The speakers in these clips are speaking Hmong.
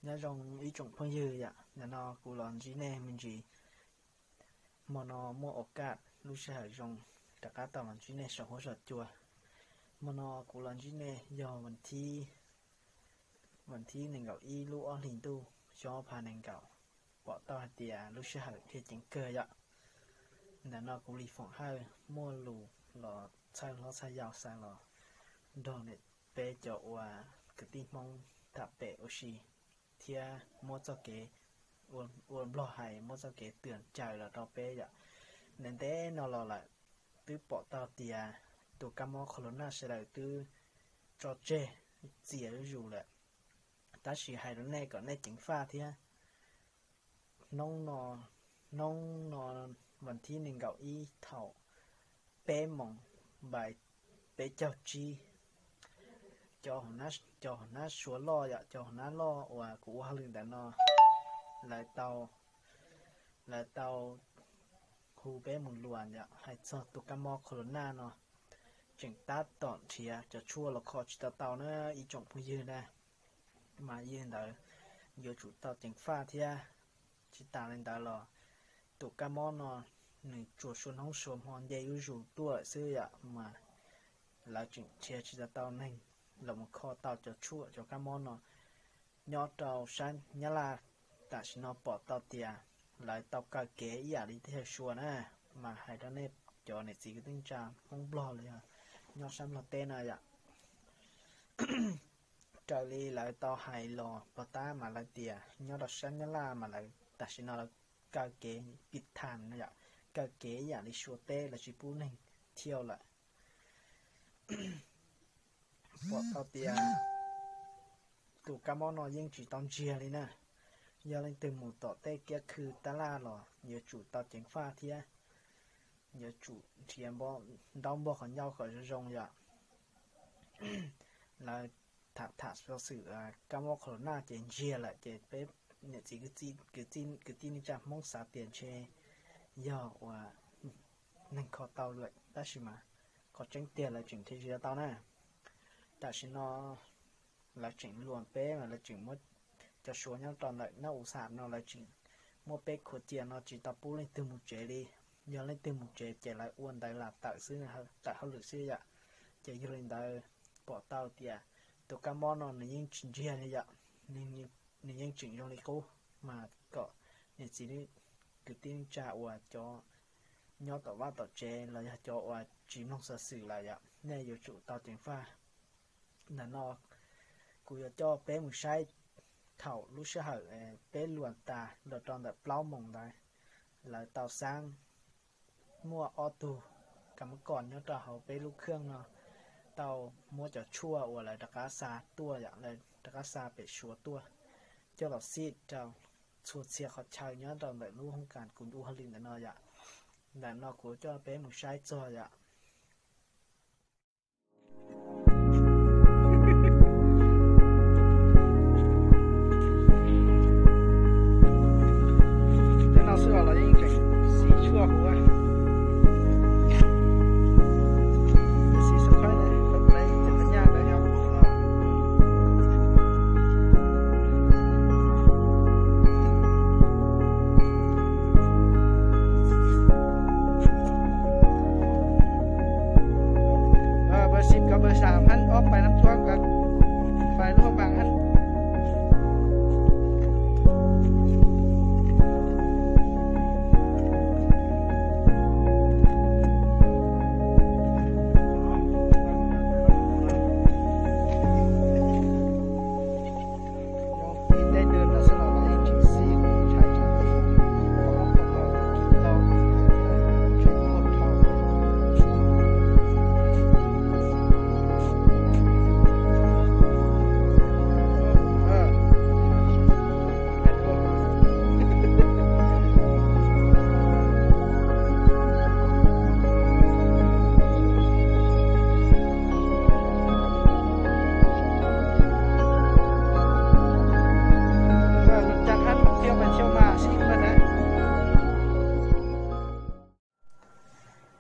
Nyob zoo ib tsoom phooj ywg yom, ntawm no kuv los ntsib nej me ntsis. Hmo no muaj ua kaj lub sij hawm zoo rov qab tau los ntsib nej saum huab saum cua. Hmo no kuv los ntsib nej yog vas thib nees nkaum ib lub ob hlis ntuj xyoo ob phav nees nkaum. Pom tau hais tias lub sij hawm thiaj ceev kawg yom. Ntawm no kuv Lis Foom Hawj muaj lus los txhawb hlob txhawb yau xav los nrog nej peb cov ua kwv tij Hmoob tham pem ua si thiab muab txoj kev ua nplog hais, muab txoj kev twam caws los rau peb yom. Ntev ntev no los lawm, twb pom tau tias tus kab mob corona sawv daws twb tso tseg txias zuj zus lawm, tab sis hais rau nej kom nej ceev faj thiab. Hnub no, hnub no vas thib nees nkaum ib thaum peb moos npaim peb caug tsib, cov hauv hnab Suav loj yom, cov hauv hnab loj uas kuv ua hauj lwm ntawm no, lawv tau, lawv tau hu peb mus luas yom, hais txog tus kab mob corona no tseem tab tom nrhiav cov tshuaj los kho tsis tau tau na ib tsoom phooj ywg na. Mas yog li ntawd yuav tsum tau ceev faj thiab. Tsis tas li ntawd los tus kab mob no nws tsuas suav hnub suav hmo nce zuj zus tuaj lawm xwb yom, mas lawv tseem nrhiav tsis tau tau neeg los mus kho tau cov tshuaj cov kab mob no. Nyob rau sab Nyab Laj tam sim no pom tau tias lawv tau kaw kev ib yam li teb chaws Suav na, mas hais rau nej cov niam txiv kwv tij neej tsa Hmoob Nplog los yog nyob sab Nplog teb no yom. Raws li lawv tau hais los puag ta mas lawv tias nyob rau sab Nyab Laj mas lawv tam sim no lawv kaw kev pib tham no yom, kaw kev ib yam li Suav teb, lawv tsis pub neeg thiaj lawm. Pom tau tias tus kab mob no yeej tsis tau ntsiag li na. Yog leej twg mus tom tej kiab khw tab laj los yuav tsum tau ceev faj thiab, yuav tsum nrhiav ntaub npog qhov ncauj kom zoo zoo yom. Lawv tham tham xov xwm kab mob corona ces ntsiag lawm ces peb niam txiv kwv tij neej tsa Hmoob xav tias ntshe yog uas neeg kho tau lawm, tab sis mas qhov tseeb tiag lawv tseem nrhiav tsis tau na. Tam sim no lawv tseem luam peb mas lawv tseem muab cov Suav nyob rau ntawm nab u xam no lawv tseem muab peb khuam cia no tsis tau pub leej twg mus tsev li. Yog leej twg mus tsev ces lawv ua ntawv lam tawm xwb, tawm hauj lwm xwb yom. Ces yog li ntawd pom tau tias tus kab mob no nws yeej tsis ntsiag li yom, nws yeej tseem zoo li qub, mas kom niam txiv kwv tij neej tsa uas cov nyob tom vaj tom tsev los yog cov uas tsis mloog xov xwm lawm yom, nej yuav tsum tau ceev faj. Ntawm no kuv yuav coj peb mus saib thaum lub sij hawm peb luam tas los rau ntawm plaub moos ntawd, lawv tau xaab muaj ob tug kam mab kom nyob rau hauv peb lub khaj no tau muab cov tshuaj uas lawv rov qab xa tuaj yom, lawv rov qab xa pem Suav tuaj coj los xij rau txhua txhia qhov chaw nyob rau ntawm lub hoob kas kuv ua hauj lwm ntawm no yom. Ntawm no kuv coj peb mus saib txog yom. Tej no xwb los yeej tseem xij tshuaj huv, xij xwb qhov nyaj ntawd yog Sim kom pawg sam hab ob pais nab thuab kom pais lub hauv pas hab.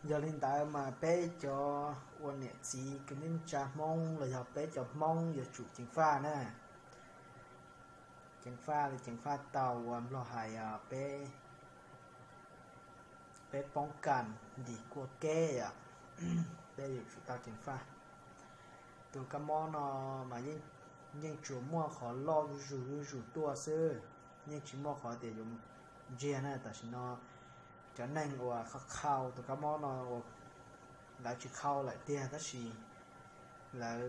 Yog li ntawd mas peb cov ua niam txiv kwv tij neej tsa Hmoob los yog peb cov Hmoob yuav tsum ceev faj na. Ceev faj li ceev faj tau uas Nplog hais peb, peb poob kas ntim kua keb os, peb yuav tsum tau ceev faj. Tus kab mob no mas yeej tsuas muaj qhov loj zuj zus zuj zus tuaj xwb, yeej tsis muaj qhov tias yuav ntsiag na. Tam sim no cov neeg uas qhau tus kab mob no uas lawv tsis qhau lawm tiag, tab sis lawv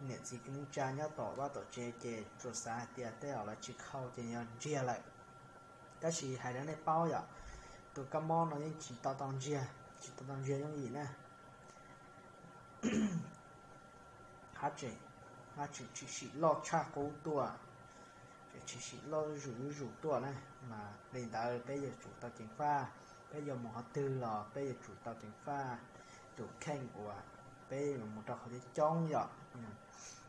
niam txiv kwv tij neej tsa nyob tom vaj tom tsev ces tsuas xav hais tias tej zaum lawv tsis qhau ces yog ntsiag lawm. Tab sis hais rau nej paub yom, tus kab mob no yeej tsis tau tau ntsiag, tsis tau tau ntsiag yooj yim na. Hab tseem, hab tseem tshwm sim loj tshaj qub tuaj, tseem tshwm sim loj zuj zus zuj zus tuaj na. Mas li ntawd peb yuav tsum tau ceev faj, peb yuav mus qhov twg los peb yuav tsum tau ceev faj tus kheej uas peb yuav mus rau qhov coob coob yom.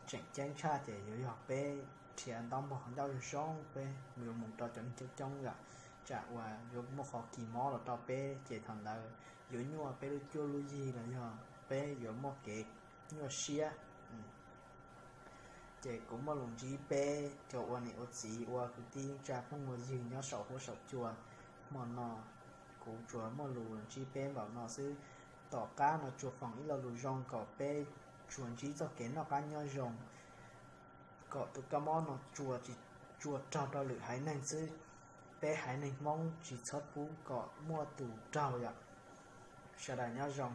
Tseem ceeb tshaj ces yuav yog peb nrhiav ntaub npog qhov ncauj zoo zoo, peb yuav mus rau cov neeg coob coob yom, tsam uas yuav muaj qhov kis mob los rau peb ces thaum ntawd yuav nyuaj peb lub cuab lub yig los yog peb yuav muaj kev nyuaj siab. Ces kuv muaj lus ntsib peb cov ua niam ua txiv, ua kwv tij tsa phooj ua ywg nyob saum huab saum cua hmo no, kuv tsuas muaj lus ntsib peb npaum no xwb. Tom qab no tsuas foom ib lo lus zoo kom peb tsuas ntsib txoj kev noj qab nyob zoo, kom tus kab mob no tsuas tsis, tsuas raug rau lwm haiv neeg xwb. Peb haiv neeg Hmoob tsis txhob pub kom muaj tus raug yom. Sawv daws nyob zoo.